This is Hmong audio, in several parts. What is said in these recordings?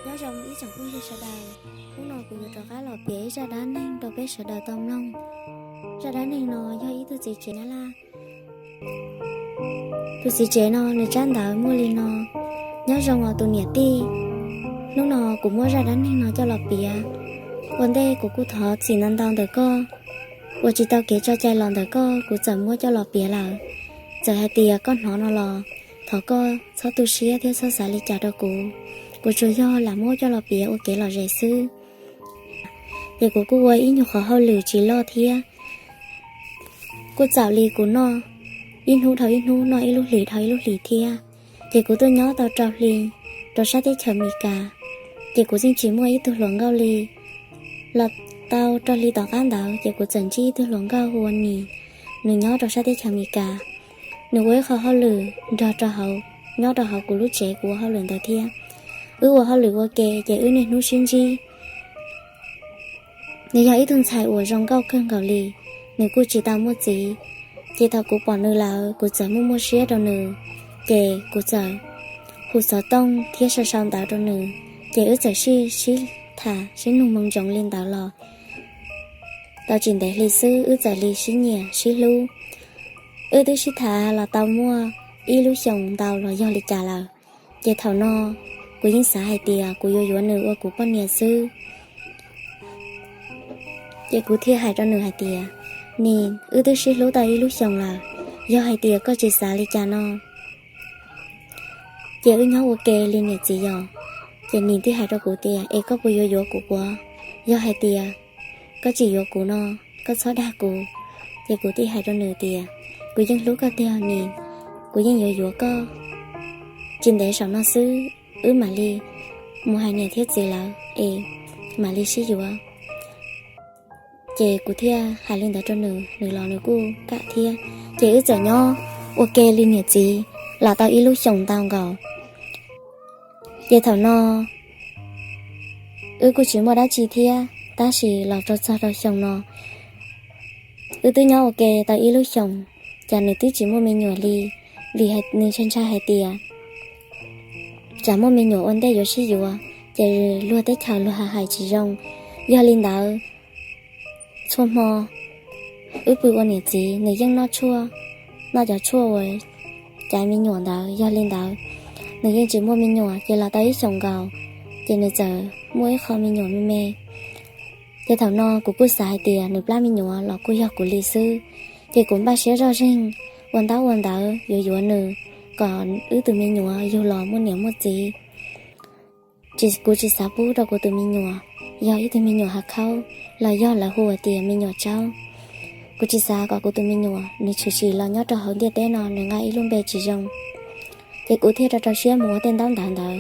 Nyob zoo ib tsoom phooj ywg sawv daws, hnub no kuv yuav rov qab los piav ib zaj dab neeg rau peb sawv daws tau mloog. Zaj dab neeg no yog ib tug txiv tsev Nyab Laj. Tus txiv tsev no nws tsab ntawv muaj li no: Nyob zoo os tus niam tij, hnub no kuv muab zaj dab neeg no coj los piav. Ua ntej kuv kuj thov txim ntau ntau ntawm koj uas tsis tau kev tso cai los ntawm koj kuv txawm muab coj los piav lawm. Txawm hais tias koj hnov no los thov koj txhob tu siab thiab txhob xav li cas rau kuv. Kuv tsuas yog lam muab coj los piav ua kev lom zem xwb. Ces kuv kuj ua ib nyuag qhov hauj lwm tsis loj thiab, kuj txaus li kuv noj ib hnub dhau ib hnub, noj ib lub hlis dhau ib lub hlis thiab. Ces kuv tuaj nyob tau rau hli rau sab teb chaws Amelikas, ces kuv yeej tsis muaj ib tug hluas nkauj li. Los tau rau hli tom qab ntawd ces kuv txawm ntsib ib tug hluas nkauj hu ua Nim, nws nyob rau sab teb chaws Amelikas. Nws ua ib qho hauj lwm nrog rau hauv, nyob rau hauv kuv lub tsev kuv ua hauj lwm ntawd thiab. Wb ua hauj lwm ua ke ces wb niaj hnub sib ntsib. Nws yog ib tug ntxhais uas zoo nkauj kawg nkaus li, nws kuj tsis tau muaj txiv. Ces thaum kuv pom nws lawm kuv txawm muaj muaj siab rau nws, ces kuv txawm hu xov tooj thiab sau sau ntawv rau nws. Ces wb txawm sib, sib tham sib nug moo ntsoov li ntawd los tau tsis ntev hli xwb wb txawm li sib nyiam sib hlub. Wb twb sib tham los tau muaj ib lub xyoos ntau los yog li cas lawm. Ces thaum no kuv yeej xav hais tias kuv yuav yuav nws ua kuv poj niam xwb. Ces kuv thiaj hais rau nws hais tias, Nim, wb twb sib hlub tau ib lub xyoos lawm, yog hais tias koj tsis xav li cas no ces wb nyob ua ke li niam txiv yos. Ces Nim thiaj hais rau kuv tias, Es koj puas yuav yuav kuv puas? Yog hais tias koj tsis yuav kuv no, koj txhob dag kuv. Ces kuv thiaj hais rau nws tias, Kuv yeej hlub koj tiag Nim, kuv yeej yuav yuav koj. Tsis ntev saum no xwb wb mam li mus hais niam thiab txiv lawv es mam li sib yuav. Ces kuv thiaj hais li ntawd rau nws, nws los nws kuj kam thiab. Ces wb txawm nyob ua ke li niam txiv los tau ib lub xyoos ntau nkaus. Ces thaum no wb kuj tsis muaj dab tsi thiab, tab sis los rau txog rau xyoo no wb twb nyob ua ke tau ib lub xyoos, cas nws twb tsis muaj me nyuam li. Vim nws ntshai ntshai hais tias tsam muaj me nyuam ua ntej yuav sib yuav, ces luag teb chaws luag hais tsis zoo. Yog li ntawd txhua hmo wb pw ua niam txiv nws yeej noj tshuaj, noj cov tshuaj uas caiv me nyuam ntawd. Yog li ntawd nws yeej tsis muaj me nyuam, ces los tau ib xyoos nkaus ces nws txawm muaj ib qho me nyuam me me. Ces thaum no kuv kuj xav hais tias nws plab me nyuam los kuj yog kuv li xwb. Ces kuv npaj siab zoj zeeg ua ntaub ua ntawv yuav yuav nws kom wb tus me nyuam yug los muaj niam muaj txiv. Kuv tsis xav pub rau kuv tus me nyuam yog ib tug me nyuam hav khaub los yog lawv hu tias me nyuam tsaub. Kuv tsis xav kom kuv tus me nyuam nws tshwm sim los nyob rau hauv ntiaj teb no nws nqa ib lub npe tsis zoo. Ces kuv thiaj rau rau siab mus ua tej ntaub ntawv ntawd.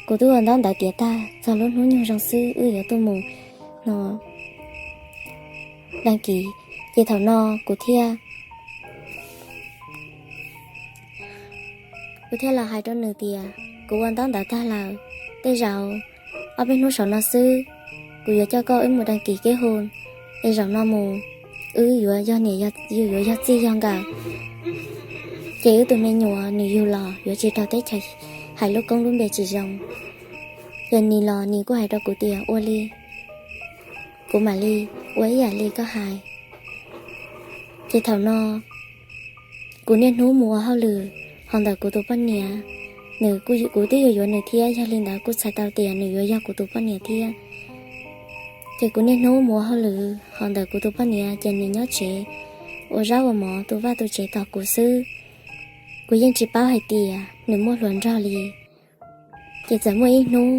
Kuv twb ua ntaub ntawv tiav tag, txog lub hnub nyoog zoo xwb wb yuav tuaj mus no dag kiv. Ces thaum no kuv thiaj kuv thiaj los hais rau nws tias kuv ua ntaub ntawv tag lawm, tej zaum ob peb hnub saum no xwb kuv yuav coj koj wb mus dag kiv keb hu, es zaum no mus wb yuav yog niam, yuav yog txij yog nkawm, ces wb tus me nyuam nws yug los yuav tsis raug teb chaws hais lub koob lub npe tsis zoo. Ces nws los nws kuj hais rau kuv tias ua li, kuv mam li ua ib yam li koj hais. Ces thaum no kuv niaj hnub mus ua hauj lwm ho ntawm kuv tus poj niam, nws kuj, kuv twb yuav yuav nws thiab, yog li ntawd kuj txhais tau tias nws yuav yog kuv tus poj niam thiab. Ces kuv niaj hnub mus ua hauj lwm ho ntawm kuv tus poj niam, ces nws nyob tsev ua zaub ua mov tu vaj tu tsev tos kuv xwb. Kuv yeej tsis paub hais tias nws muaj hluas nraug li. Ces txawm muaj ib hnub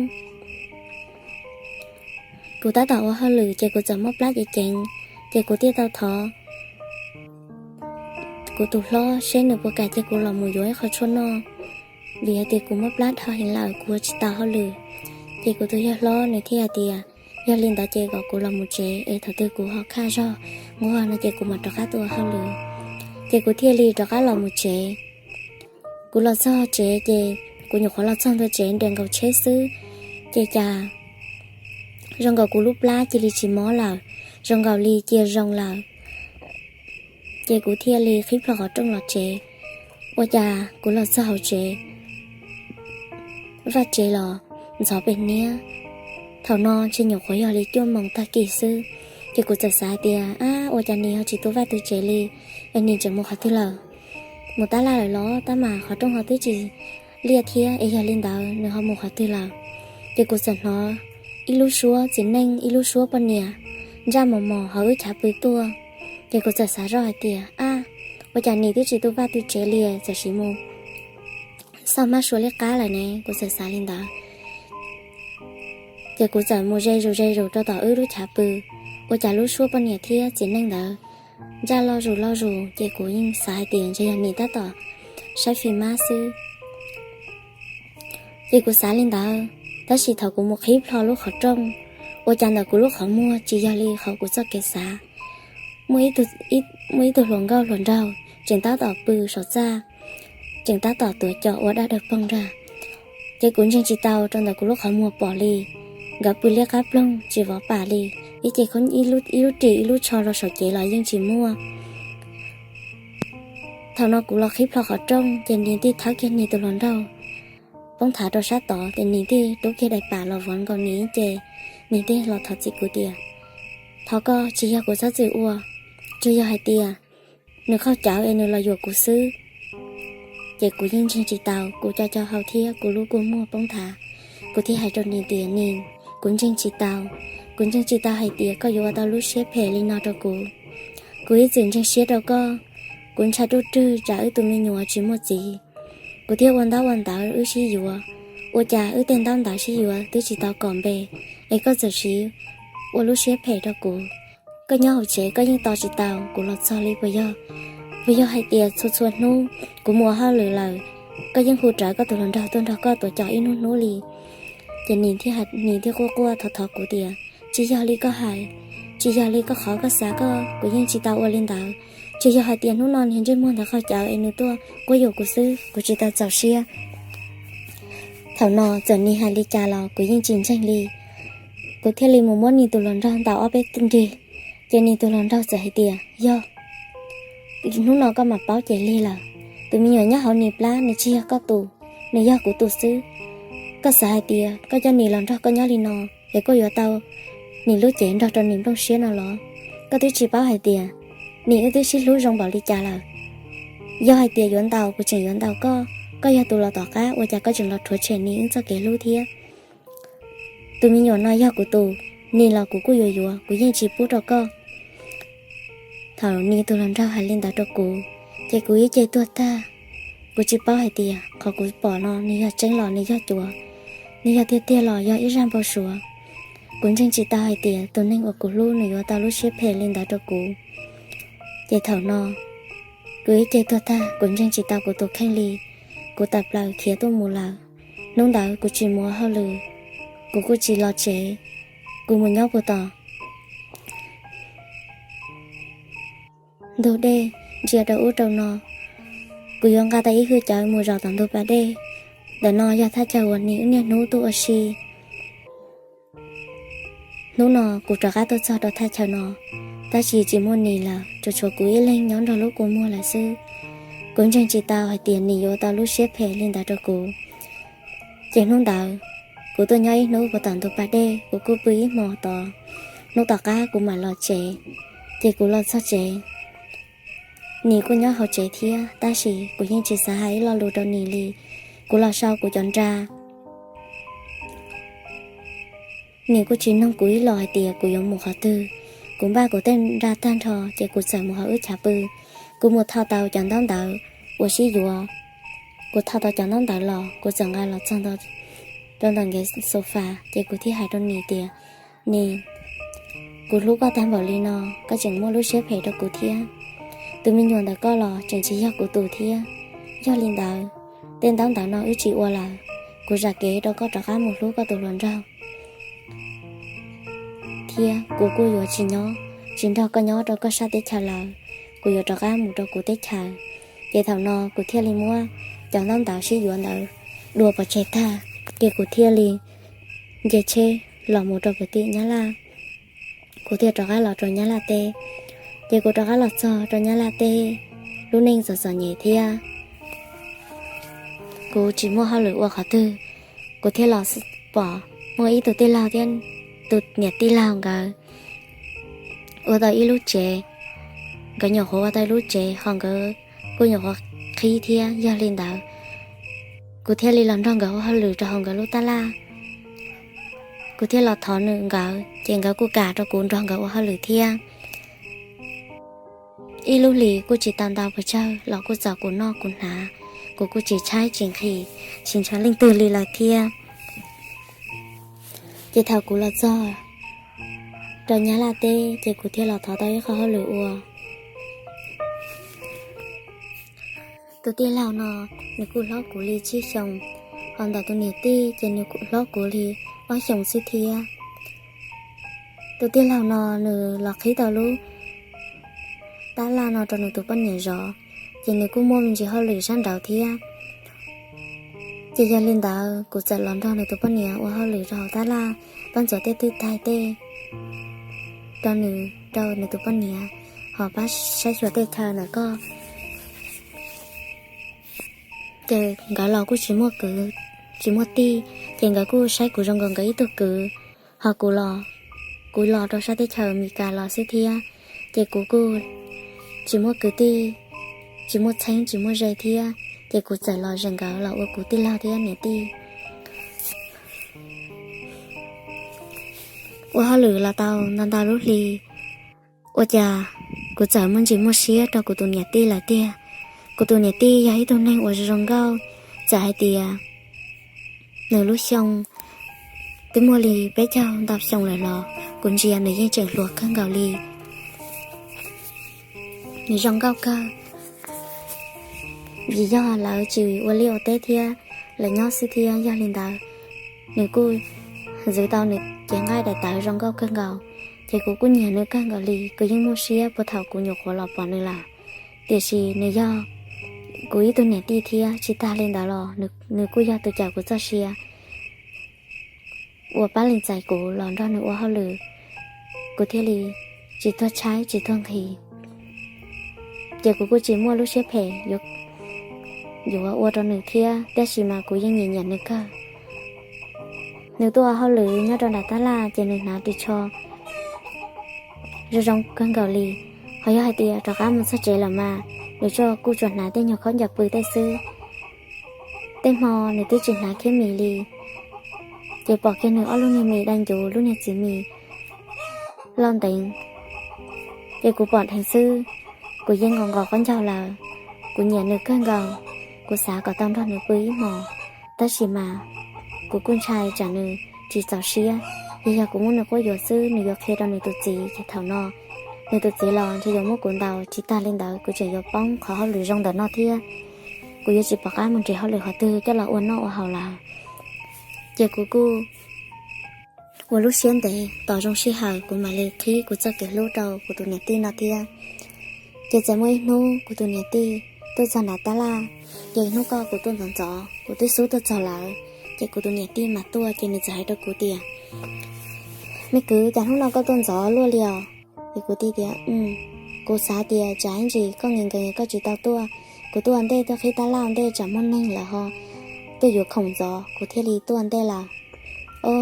kuv tab tom ua hauj lwm ces kuv txawm mob plab ceev ceev, ces kuv thiaj tau thov kuv tus hlob seb nws puas kam cia kuv los mus yuav ib qho tshuaj noj, vim hais tias kuv mob plab dhau heev lawm kuv ua tsis tau hauj lwm. Ces kuv tus yawg hlob nws thiaj hais tias yog li ntawd ces kom kuv los mus tsev es thaum twg kuv ho khaj zog nquag no ces kuv mam rov qab tuaj ua hauj lwm. Ces kuv thiaj li rov qab los mus tsev. Kuv los txog tsev ces kuv nyuam qhuav los txog ntua tsev nres nkaus tsheb xwb, ces cas zoo nkaus kuv lub plab cia li tsis mob lawm, zoo nkaus li cia zoo lawm. Ces kuv thiaj li qhib plho qhov rooj los tsev. Ua cas kuv los txog hauv tsev, vaj tsev los ntxhov pem niab, Thaum no ntshe nyuam qhuav yog li cuaj moos tag kis xwb, ces kuv txawm xav hais tias, ab, ua cas Nis ho tsis tu vaj tu tsev li, es Nis tseem mus qhov twg lawm? Mus tab laj lawm los? Tab mas qhov rooj ho twb tsis liaj thiab, es yog li ntawd nws ho mus qhov twg lawm? Ces kuv txawm hnov ib lub suab txiv neej, ib lub suab poj niam ntsaj mos mos hauv wb chav pw tuaj. Ces kuv txawm xav zoj hais tias, ab, ua cas Nis twb tsis tu vaj tu tsev li, txawm sim mus xauj hmab sua liab qab lawm ne, kuv txawm xav li ntawd. Ces kuv txawm mus ze zus ze zus rau tom wb lub chav pw, ua cas lub suab poj niam thiab txiv neej ntawd ntsaj loj zus loj zus, ces kuv yeej xav hais tias ntshe yog Nis tab tom saib fim mab xwb. Ces kuv xav li ntawd, tab sis thaum kuv mus qhib plho lub qhov rooj, ua cas ntawm kuv lub qhov muag tsis yog li qhov kuv txoj kev xav. Muaj ib tug hluas nkauj hluas nraug tseem tab tom pw saum txaj, tseem tab tom tuav cos ua dab dawg poog nrag. Ces kuv ntseeg tsis tau rau ntawm kuv lub qhov muag pom li nkawd pw liab qab ploog tsis vov pam li, ib ce ib lub ris ib lub tsho rau saum cev los yeej tsis muaj. Thaum no kuv los qhib plho qhov rooj ces Nis thiaj thawb kiag Nis tus hluas nraug poob thav rau sab tod, ces Nis thiaj rub kiag daim pam los vov nkaus Nis ib ce. Nis thiaj los thov txim kuv tias, thov koj, tsis yog kuv txhob txwm ua, tsuas yog hais tias nws qaug cawv es nws los yuam kuv xwb. Ces kuv yeej ntseeg tsis tau, kuv co co hau thiab kuv lub kua muag poob thav. Kuv thiaj hais rau Nis tias, Nis, kuv ntseeg tsis tau, kuv ntseeg tsis tau hais tias koj yuav ua tau lub siab phem li no rau kuv. Kuv ib txwm ntseeg siab rau koj, kuv ntshai ruaj rwg tsam wb tus me nyuam tsis muaj txiv. Kuv thiaj ua ntaub ua ntawv wb sib yuav, ua cas wb tej ntaub ntawv sib yuav twb tsis tau kom npe, es koj txawm siv ua lub siab phem rau kuv. Koj nyob hauv tsev koj yeej tos tsis tau kuv los txog li puas yog? Puas yog hais tias txhua txhua hnub kuv mus ua hauj lwm lawm, koj yeej hu rawv koj tus hluas nraug tuaj nrog koj tuav cos ib hnub hnub li? Ces Nis thiaj, Nis thiaj quaj quaj thov thov kuv tias, tsis yog li koj hais, tsis yog li koj qhov koj xav koj, kuv yeej tsis tau ua li ntawd. Tsuas yog hais tias hnub no niag ntsej muag ntawd qaug cawv es nws tuaj quab yuam kuv xwb, kuv tsis tau txaus siab. Thaum no txawm Nis hais li cas los kuv yeej tsis ntseeg li. Kuv thiaj li mus muab Nis tus hluas nraug ntaus ob peb nrig, ces Nis tus hluas nraug txawm hais tias, yog, hnub no koj mam paub ces lig lawm. Tus me nyuam nyob hauv Nis plab nws tsis yog koj tus, nws yog kuv tus xwb. Koj xav hais tias koj coj Nis los nrog koj nyob li no es koj yuav tau Nis lub cev nrog rau Nis nplooj siab no los? Koj twb tsis paub hais tias Nis wb twb sib hlub zoo npaum li cas lawm. Yog hais tias yuav ntaus kuv tseem yuav ntaus koj, koj yog tus los tom qab ua cas koj tseem los rhuav tshem Nis wb txoj kev hlub thiab? Tus me nyuam no yog kuv tus, Nis los kuv kuj yuav yuav, kuv yeej tsis pub rau koj. Thaum Nis tus hluas nraug hais li ntawd rau kuv, ces kuv ib ce tuag tag. Kuv tsis paub hais tias qhov kuv pom no nws yog tseeb los nws yog cuav, nws yog tiag tiag los yog ib zaj npau suav. Kuv ntseeg tsis tau hais tias tus neeg uas kuv hlub nws yuav tau lub siab phem li ntawd rau kuv. Ces thaum no kuv ib ce tuag tag, kuv ntseeg tsis tau kuv tus kheej li. Kuv tawm plaws khiav tuaj mus lawm. Hnub ntawd kuv tsis mus ua hauj lwm, kuv kuj tsis los tsev, kuv mus nyob puag tom ntug dej ntsia rau ub rau no. Kuv yuav nqa tau ib hwj cawv mus zaum tom ntug pas dej. Ntawm no yog thaj chaw uas Nis wb niaj hnub tuaj ua si. Hnub no kuv rov qab tuaj txog rau thaj chaw no, tab sis tsis muaj Nis lawm, tsuas tshuav kuv ib leeg nyob nrog lub kua muag lawm xwb. Kuv ntseeg tsis tau hais tias Nis yuav tau lub siab phem li ntawd rau kuv. Ces hnub ntawd kuv tuaj nyob ib hnub puag tom ntug pas dej, kuv kuj pw ib hmos tod. Hnub tom qab kuv mam los tsev. Ces kuv los txog tsev, Nis kuj nyob hauv tsev thiab, tab sis kuv yeej tsis xav hais ib lo lus rau Nis li. Kuv los sau kuv cov nra, Nis kuj tsis noog kuv ib los hais tias kuv yuav mus qhov twg. Kuv npaj kuv tej nra tag nrho ces kuv txawm mus hauv wb chav pw. Kuv mus thau tau cov ntaub ntawv uas sib yuav. Kuv thau tau cov ntaub ntawv los kuv txawm nqa los txog rau ntawm nkev sofa, ces kuv thiaj hais rau Nis tias, Nis, kuv hlub koj tag npaum li no, koj tseem muaj lub siab phem rau kuv thiab. Tus me nyuam ntawm koj los tseem tsis yog kuv tus thiab. Yog li ntawd, tej ntaub ntawv no wb tsis ua lawm, kuv zam kev rau koj rov qab mus hlub koj tus hluas nraug thiab kuv kuj yuav tsis nyob, tsis nrog koj nyob rau koj sab teb chaws lawm, kuv yuav rov qab mus rau kuv teb chaws. Ces thaum no kuv thiaj li muab cov ntaub ntawv sib yuav ntawd dua pov tseg tag, ces kuv thiaj li nce tsheb los mus rau pem tim Nyab Laj. Kuv thiaj rov qab los rau Nyab Laj teb. Ces kuv rov qab los txog rau Nyab Laj teb, lub neej txom txom nyem thiab kuv tsis muaj hauj lwm ua qhov twg, kuv thiaj los pom muaj ib tug tij laug thiab tus niam tij laug nkawd ua tau ib lub tsev, nkawd nyuam qhuav ua tau ib lub tsev ho nkawd kuj nyuam qhuav qhib thiab. Yog li ntawd, kuv thiaj li los nrog nkawd ua hauj lwm rau hauv nkawd lub tab laj. Kuv thiaj los thov nws nkawd, ces nkawd kuj kam rau kuv nrog nkawd ua hauj lwm thiab. Ib lub hlis kuj tsis tau ntau pes tsawg los kuj txaus kuv noj kuv hnav, kuv kuj tsis tshaib tsis nqhis, tsis ntshaw leej twg li lawm thiab. Ces thaum kuv los txog rau Nyab Laj teb, ces kuv thiaj los thov tau ib qho hauj lwm ua. Tus tij laug no, nws kuj hlob kuv li tsib xyoos, ho ntawm tus niam tij ces nws kuj hlob kuv li ob xyoos xwb thiab. Tus tij laug no nws los qhib tau lub tab laj no rau nws tus poj niam zov, ces nws kuj muaj me ntsis hauj lwm sab nraud thiab. Ces yog li ntawd kuv txawm los nrog nws tus poj niam ua hauj lwm rau hauv tab laj, pab ntxuav tej twj taig tej rau nws, rau nws tus poj niam, ho pab saib xyuas tej chaw ntawm ko. Ces nkawd los kuj tsis muaj kwv, tsis muaj tij, ces nkawd kuj saib kuv zoo nkaus nkawd ib tug kwv. Ho kuv los, kuv los rau sab teb chaws Amelikas los xwb thiab, ces kuv kuj tsis muaj kwv tij, tsis muaj txheeb tsis muaj ze thiab, ces kuv txawm los ze nkawd los ua kuv tij laug thiab niam tij. Ua hauj lwm los tau ntau ntau lub hli, ua cas kuv txawm muaj ntsis muaj siab rau kuv tus niam tij lawm tiag. Kuv tus niam tij yog ib tug neeg uas zoo zoo nkauj, txawm hais tias nws lub xyoo twb muaj li peb caug ntau xyoo lawm los kuv ntsia nws yeej tseem hluas kawg nkaus li. Nws zoo nkauj kawg, vim yog lawv tsis ua liaj ua teb thiab, lawv nyob xwb thiab. Yog li ntawd, nws kuj ntxwv tau nws cev nqaij daim tawv zoo nkauj kawg nkaus, ces kuv kuj nyiam nws kawg nkaus li. Kuv yeej muaj siab puag thaum kuv nyuam qhuav los pom nws lawm. Tiam sis nws yog kuv ib tug niam tij thiab, tsis tag li ntawd los nws kuj yog tus cawm kuv txoj sia uas pab lees txais kuv los nrog nws ua hauj lwm, kuv thiaj li tsis tuag tshaib tsis tuag nqhis. Ces kuv kuj tsis muaj lub siab phem yuav ua rau nws thiab, tab sis mas kuv yeej nyiam nyiam nws kawg. Nws tuaj ua hauj lwm nyob rau nram tab laj ces nws hnav ris tsho zoo zoo kawg nkaus li. Ho yog hais tias rov qab mus txog tsev lawm mas, nws tsuas kuj tsuas hnav tej nyuag khaub ncaws pw tej xwb. Tej hmo nws twb tsis hnav khiab mis li, ces pom kiag nws ob lub niag mis dai ncuv, lub niag txiv mis loj nteev, ces kuv pom dheev xwb, kuv yeej nqos nqos qaub ncaug lawm. Kuv nyiam nws kawg nkaus, kuv xav kom tau nrog nws pw ib hmos, tab sis mas kuv kuj ntshai tsam nws tsis txaus siab. Yog, yog kuv muab nws quab yuam xwb, nws yuav qhia rau nws tus txiv, ces thaum no nws tus txiv los ntshe yuav muab kuv ntaus. Tsis tag li ntawd, kuv tseem yuav poob qhov hauj lwm zoo ntawm no thiab. Kuv yuav tsis pom qab mus nrhiav hauj lwm qhov twg coj los ua noj ua haus lawm. Ces kuv kuj ua lub siab ntev tos zoo sij hawm kuv mam li qhib kuv txoj kev hlub rau kuv tus niam tij no thiab. Ces txawm muaj ib hnub kuv tus niam tij tuaj txog nram tab laj, ces hnub ko kuv tuaj ntxov ntxov, kuv twb xub tuaj txog lawm, ces kuv tus niam tij mas tuaj, ces nws txawm hais rau kuv tias, Me kwv, cas hnub no koj tuaj ntxov luaj li os? Ces kuv tij tias, Kuv xav tias tsam ib ntsis koj nkees nkees koj tsis tau tuaj, kuv tuaj ua ntej tuaj qhib tab laj ua ntej tsam muaj neeg lawm ho tuaj yuav khoom ntxov, kuv thiaj li tuaj ua ntej lawm. O,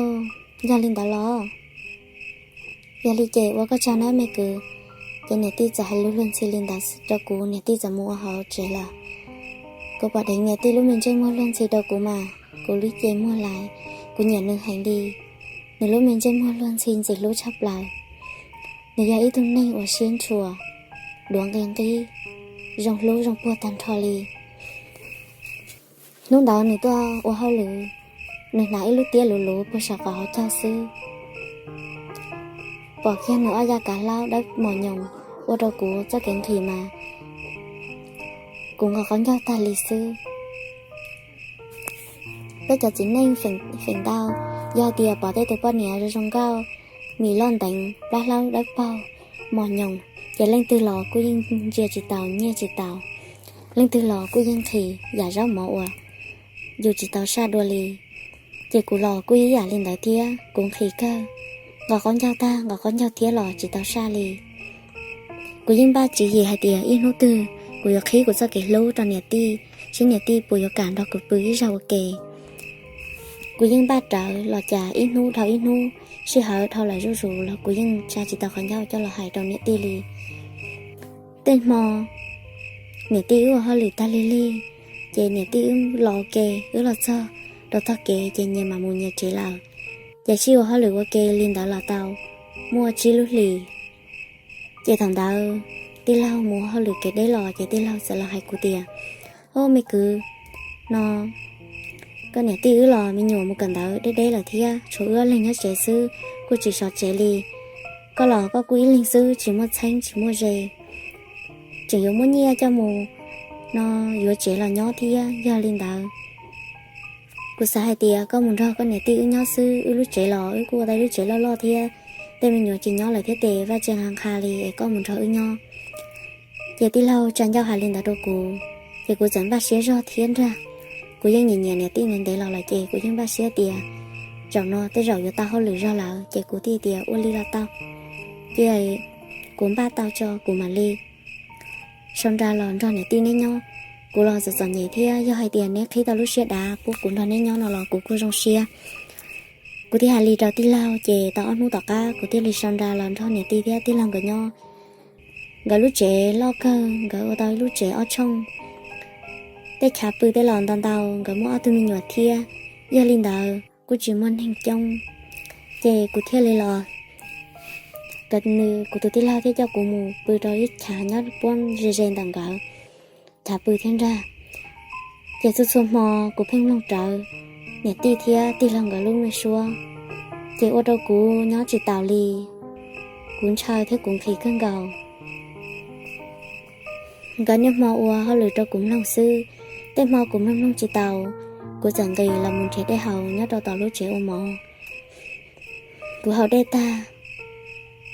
yog li ntawd los? Yog li ces ua koj tsaug nawb me kwv. Ces niam tij txawm hais lus luag ntxhi li ntawd rau kuv, niam tij txawm mus ua hauv tsev lawm. Kuv pom dheev niam tij lub me ntsej muag luag ntxhi rau kuv mas kuv lub cev muag lais. Kuv nyiam nws heev li. Nws lub me ntsej muag luag ntxhi ntxim hlub tshaj plaws. Nws yog ib tug neeg uas siab ntshua, duav nqi nqib, zoo hlub zoo puag tag nrho li. Hnub ntawd nws tuaj ua hauj lwm, nws hnav ib lub tiab luv luv puag saum qhov hauv caug xwb. Pom kiag nws ob yaj kav hlaub dawb mos nyoos ua rau kuv txoj kev nqhis mas kuv nqos qaub ncaug tag li xwb. Peb cov txiv neej feem ntau, yog tias pom tej tus poj niam zoo zoo nkauj, mis loj nteev, plab hlaub dawb paug, mos nyoos, ces leej twg los kuj yeej ntsia tsis taus nyiag tsis taus, leej twg los kuj yeej nqhis yam zaub mov uas yus tsis tau saj dua li. Ces kuv los kuj ib yam li ntawd thiab, kuv nqhis kawg, nqos qaub ncaug tag nqos qaub ncaug thiab los tsis tau saj li. Kuv yeej npaj tswv yim hais tias ib hnub twg kuv yuav qhib kuv txoj kev hlub rau niam tij, seb niam tij puas yuav kam nrog kuv pw ib zaug ua ke. Kuv yeej npaj rawv los cas ib hnub dhau ib hnub, sij hawm dhau lawm zuj zus los kuv yeej tsa tsis tau qhov ncauj coj los hais rau niam tij li. Tej hmo niam tij wb ua hauj lwm tag lig lig, ces niam tij wb los ua ke, wb los txog rau tog kev ces nyias mam mus nyias tsev lawm. Ces sij ua hauj lwm ua ke li ntawd los tau muaj tsib lub hlis. Ces thaum ntawd tij laug mus hauj lwm kev deb los ces tij laug txawm los hais kuv tias, Ob, me kwv, no koj niam tij wb los me nyuam mus kawm ntawv deb deb lawm thiab tshuav wb ob leeg nyob tsev xwb, kuj tsis sov tsev li. Koj los koj kuj ib leeg xwb tsis muaj txheeb tsis muaj ze, tseem yuav muab nyiaj coj mus no yuav tsev los nyob thiab. Yog li ntawd kuv xav hais tias koj mus nrog koj niam tij wb nyob xwb, wb lub tsev los wb kuj ua tau lub tsev loj loj thiab, tej me nyuam tsis nyob lawm thiab ces vaj tse nqa nqa li es koj mus nrog wb nyob. Ces tij laug tsa ncauj hais li ntawd rau kuv, ces kuv txawm npaj siab zog thiab nrag. Kuv yeej nyiam nyiam niam tij ntev ntev los lawm ces kuv yeej npaj siab tias zaum no tej zaum yuav tau hauj lwm zog lawm ces kuv thiaj tias ua li los tau. Ces kuv npaj tau tso kuv mam li sau nra los nrog niam tij neb nyob. Kuv los txom txom nyem thiab, yog hais tias neb qhib tau lub siab dav pub kuv nrog neb nyob no los kuv kuj zoo siab. Kuv thiaj hais li rau tij laug, ces tau ob hnub tom qab kuv thiaj li sau nra los nrog niam tij thiab tij laug nkawd nyob. Nkawd lub tsev loj kawg, nkawd ua tau ib lub tsev ob tshooj. Tej chav pw tej los ntau ntau, nkawd muaj ob tug me nyuam thiab. Yog li ntawd kuj tsis muaj neeg coob, ces kuv thiaj li los, kuv tus tij laug thiaj coj kuv mus pw rau ib chav nyob puab ze ze ntawm nkawd chav pw thiab nrag. Ces txhua txhua hmo kuv pheej mloog rawv niam tij thiab tij laug nkawd lub me suab, ces ua rau kuv nyob tsis taus li. Kuv ntshaw thiab kuv nqhis kawg nkaus. Nkawd niaj hmo ua hauj lwm rau kuv mloog xwb. Tej hmo kuv mloog mloog tsis taus, kuv txawm nqis los mus nrhiav dej haus nyob rau tom lub tsev ua mov. Kuv haus dej tag,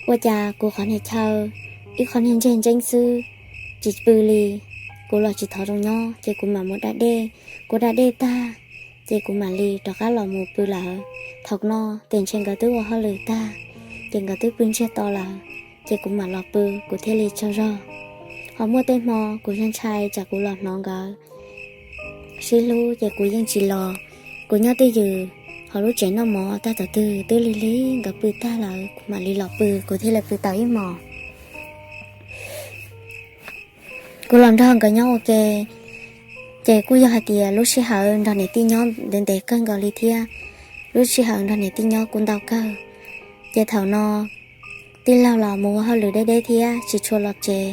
ua cas kuv qhov niag chaw ib qho niag ntseg ntseeb xwb, tsis pw li. Kuv los tsis thov zoo nyob ces kuv mam mus da dej. Kuv da dej tag, ces kuv mam li rov qab los mus pw lawm. Thaum no ces ntshe nkawd twb ua hauj lwm tag, ces nkawd twb pw ntsiag to lawm, ces kuv mam los pw kuv thiaj li tsaug zog. Ho muaj tej hmo kuv ntshai tsam kuv los hnov nkawd sib hlub ces kuv yeej tsis los. Kuv nyob twj ywm hauv lub tsev noj mov tag, thaum twg twb lig lig nkawd pw tag lawm kuv mam li los pw, kuv thiaj li pw tau ib hmos. Kuv los nrog nkawd nyob ua ke, ces kuj yog hais tias lub sij hawm nrog niam tij nyob ntev ntev kawg nkaus li thiab. Lub sij hawm nrog niam tij nyob kuj ntau kawg. Ces thaum no tij laug los mus ua hauj lwm deb deb thiab tsis tshua los tsev.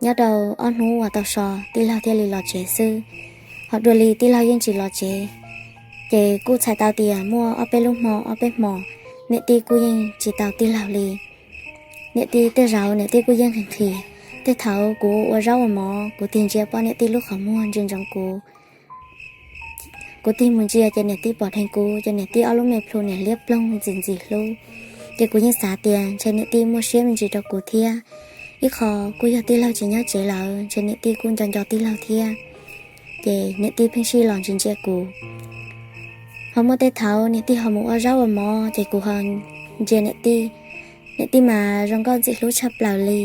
Nyob rau ob hnub uas tau so tij laug thiaj li los tsev xwb. Ho dua li tij laug yeej tsis los tsev, ces kuj txhais tau tias muaj ob peb lub hmo ob peb hmos niam tij kuj yeej tsis tau tij laug li. Niam tij tej zaum niam tij kuj yeej nqhis nqhis. Tej thaum kuv ua zaub ua mov kuv tig ntsia pom niam tij lub qhov muag ntsia ntsoov kuv. Kuv tig mus ntsia ces niam tij pom dheev kuv ces niam tij ob lub me plhu niam liab ploog ntxim ntxim hlub. Ces kuv yeej xav tias ntshe niam tij muaj siab me ntsis rau kuv thiab. Ib qho kuj yog tij laug tsis nyob tsev lawm ntshe niam tij kuj nco nco tij laug thiab. Ces niam tij pheej sij los ntsia ntsia kuv. Ho muaj tej thaum niam tij ho mus ua zaub ua mov ces kuv ho ntsia niam tij. Niam tij mas zoo nkauj ntxim hlub tshaj plaws li.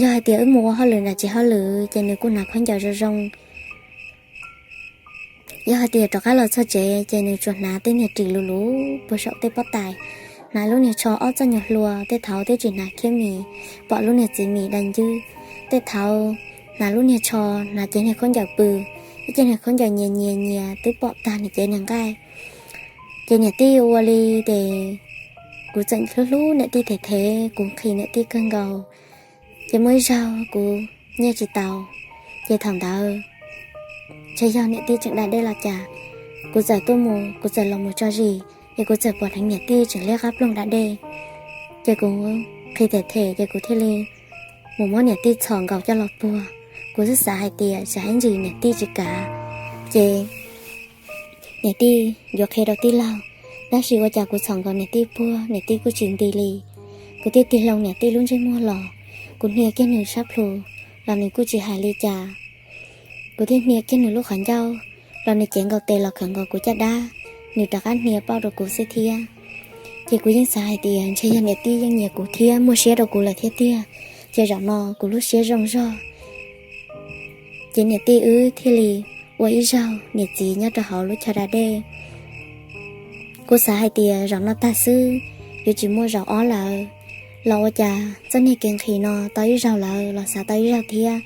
Yog hais tias wb mus ua hauj lwm nram tsev hauj lwm ces nws kuj hnav khaub ncaws zoo zoo. Yog hais tias rov qab los txog tsev ces nws tsuas hnav tej niag ris luv luv puag saum tej pob tais, hnav lub niag tsho ob txoj nyuag hlua, tej thaum twb tsis hnav khiab mis, pom lub niag txiv mis dai ncwb. Tej thaum hnav lub niag tsho, hnav cev niag khaub ncaws pw, ib cev niag khaub ncaws nyias nyias nyias twb pom tag nws cev niag nqaij. Ces niam tij ua li ces kuv txawm hlub hlub niam tij them them, kuv nqhis niam tij kawg nkaus. Ces muaj ib zaug kuv nyiaj tsis tau, ces thaum ntawd ntshe yog niam tij tseem da dej los cas, kuv txawm tuaj mus, kuv txawm los mus tso zis, ces kuv txawm pom dheev niam tij tseem liab qab ploog da dej. Ces kuv nqhis them them ces kuv thiaj li mus muab niam tij txhom nkaus coj los puag. Kuv twb xav hais tias tsam ib ntsis niam tij tsis kav, ces niam tij yuav qhia rau tij laug, tab sis ua cas kuv txhom nkaus niam tij puag niam tij kuj tsis nti li. Kuv thiaj tig hlo niam tij lub ntsej muag los, kuv hnia kiag nws sab plhu los nws kuj tsis hais li cas. Kuv thiaj hnia kiag nws lub qhov ncauj los nws cev nkaus tes los khawm nkaus kuv caj dab, nws rov qab hnia pauj rau kuv xwb thiab. Ces kuv yeej xav hais tias ntshe yog niam tij yeej nyiam kuv thiab muaj siab rau kuv lawm thiab tiag, ces zaum no kuv lub siab zoo zog. Ces niam tij wb thiaj li ua ib zaug niam txiv nyob rau hauv lub chaw da dej. Kuv xav hais tias zaum no tag xwb, yuav tsis muaj zaum ob lawm. Los ua cas txoj niag kev nqhis no tau ib zaug lawm los xav tau ib zaug thiab,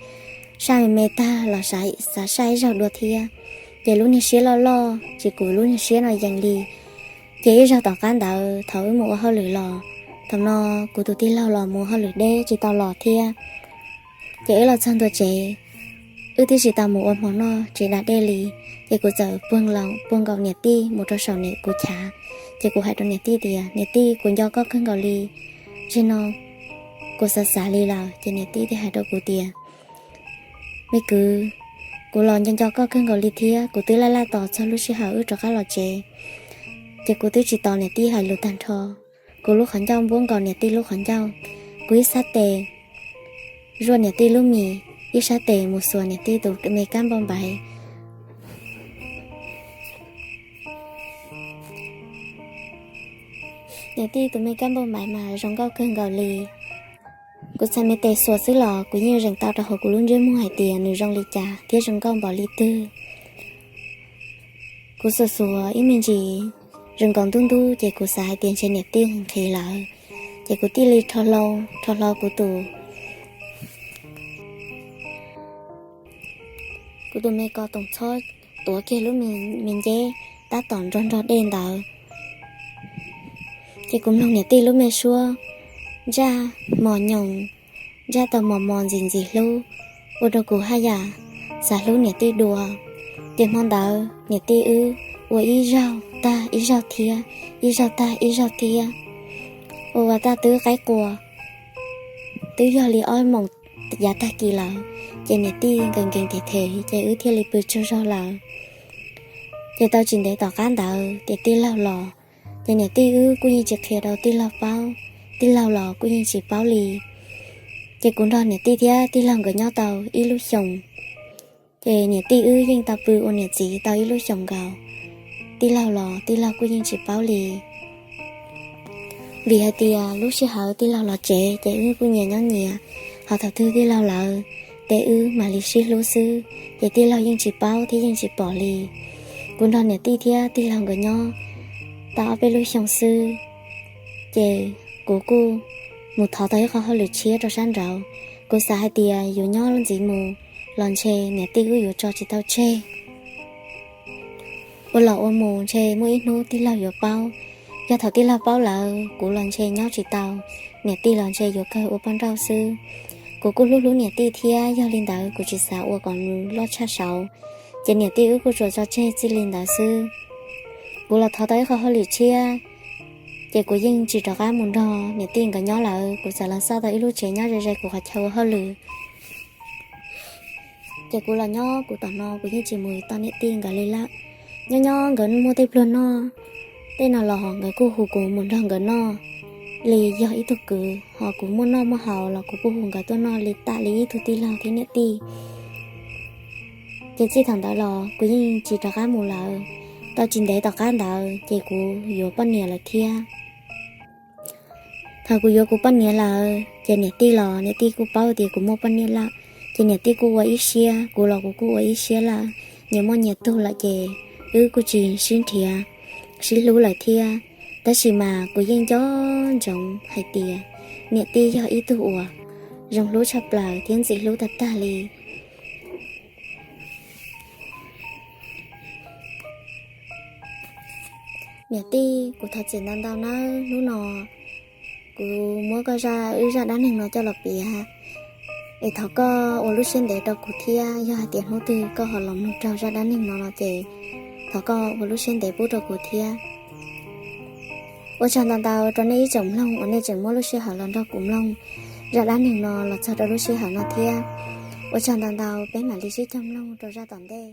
saj me me tag los xav saj ib zaug dua thiab. Ces lub niag siab loj loj tsis kuv lub niag siab no yees li. Ces ib zaug tom qab ntawd thaum wb mus ua hauj lwm los, thaum no kuv tus tij laug los mus hauj lwm deb tsis tau los thiab. Ces wb los txog ntua tsev, wb twb tsis tau mus ua hmo noj tsev da dej li. Ces kuv txawm puag nkaus niam tij mus rau saum niam kuv chav. Ces kuv hais rau niam tij tias, niam tij, kuv nco koj kawg nkaus li, tseem no kuv xav xav li lawm. Ces niam tij thiaj hais rau kuv tias, me kwv, kuv los nco nco koj kawg nkaus li thiab, kuv twb laj laj tos txog lub sij hawm wb rov qab los tsev. Ces kuv twb tsis tos niam tij hais lus tag nrho, kuv lub qhov ncauj npuab nkaus niam tij lub qhov ncauj. Kuv ib sab tes zuaj niam tij lub mis, ib sab tes mus xuas niam tij tus me kab npauj npaim. Niam tij tus me kab npauj npaim mas zoo nkauj kawg nkaus li. Kuv txhais me tes xuas xwb los kuv yeej zeem tau rau hauv kuv lub ntsej muag hais tias nws zoo li cas thiab zoo nkauj npaum li twg. Kuv xuas xuas ib me ntsis, zoo nkaus ntub ntub ces kuv xav hais tias ntshe niam tij nqhis lawm. Ces kuv thiaj li rho hlo, rho hlo kuv tus, kuv tus me ko toom txhob tuav kiag lub me nceb tab tom nrog nrog dej ntawd. Ces kuv mloog niam tij lub me suab ntsaj mos nyoos, ntsaj tau mos mos ntxim ntxim hlub, ua rau kuv haj yam xav hlub niam tij dua. Ces hmo ntawd niam tij wb ua ib zaug tag ib zaug thiab, ib zaug tag ib zaug thiab, ua ua tag twb qaib qua, twb yog li ob moos yav tag kis lawm. Ces niam tij nkees nkees them them ces wb thiaj li pw tsaug zog lawm. Ces tau tsis ntev tom qab ntawd ces tij laug los, ces niam tij wb kuj yeej tsis qhia rau tij laug paub, tij laug los kuj yeej tsis paub li. Ces kuv nrog niam tij thiab tij laug nkawd nyob tau ib lub xyoos. Ces niam tij wb yeej tau pw ua niam txiv tau ib lub xyoos nkaus. Tij laug los tij laug kuj yeej tsis paub li. Vim hais tias lub sij hawm tij laug los tsev ces wb kuj nyias nyob nyias, ho thaum twg tij laug lawm, ces wb mam li sib hlub xwb, ces tij laug yeej tsis paub thiab yeej tsis pom li. Kuv nrog niam tij thiab tij laug nkawd nyob tau ob peb lub xyoo xwb, ces kuv kuj mus thov tau ib qho hauj lwm tshiab rau sab nraud. Kuv xav hais tias yuav nyob ntxiv mus los ntshe niam tij wb yuav tso tsis tau tseg. Ua los ua mus ntshe muaj ib hnub tij laug yuav paub. Yog thaum tij laug paub lawm kuv los ntshe nyob tsis tau, niam tij los ntshe yuav kawg ua poj nrauj xwb. Kuv kuj hlub hlub niam tij thiab, yog li ntawd kuv tsis xav ua kom nws loj tshaj saud, ces niam tij wb kuj tsuas tso tseg txij li ntawd xwb. Kuv los thov tau ib qho hauj lwm tshiab, ces kuv yeej tsis rov qab mus nrog niam tij nkawd nyob lawm. Kuv txawm los xauj tau ib lub tsev nyob ze ze kuv qhov chaw ua hauj lwm. Ces kuv los nyob kuv tom no kuv yeej tsis mus tom niam tij nkawd li lawm. Nyob nyob nkawd muaj tej pluag noj, tej no los nkawd kuj hu kuv mus nrog nkawd noj li yog ib tug kwv, ho kuv muaj noj muaj haus los kuv kuj hu nkawd tuaj noj li tam li ib tug tij laug thiab niam tij. Ces txij thaum ntawd los kuv yeej tsis rov qab mus lawm. Tau tsis ntev tom qab ntawd ces kuv yuav poj niam lawm thiab. Thaum kuv yuav kuv poj niam lawm ces niam tij los niam tij kuj paub tias kuv muaj poj niam lawm, ces niam tij kuj ua ib siab, kuv los kuv kuj ua ib siab lawm. Nyias muaj nyias tug lawm ces wb kuj tsis sib nrhiav, sib hlub lawm thiab. Tab sis mas kuv yeej nco ntsoov hais tias niam tij yog ib tug uas zoo hlub tshaj plaws thiab ntxim hlub tag tag li. Niam tij, kuv thov txim ntau ntau nawb, hnub no kuv muab koj zaj, wb zaj dab neeg no coj los piav, es thov koj ua lub siab ntev rau kuv thiab. Yog hais tias hnub twg koj ho los mloog raug zaj dab neeg no no ces thov koj ua lub siab ntev pub rau kuv thiab. Ua tsaug ntau ntau rau nej ib tsoom mloog uas nej tseem muab lub sij hawm los nrog kuv mloog zaj dab neeg no los txog rau lub sij hawm no thiab. Ua tsaug ntau ntau, peb mam li sib cog mloog rau zaj tom ntej.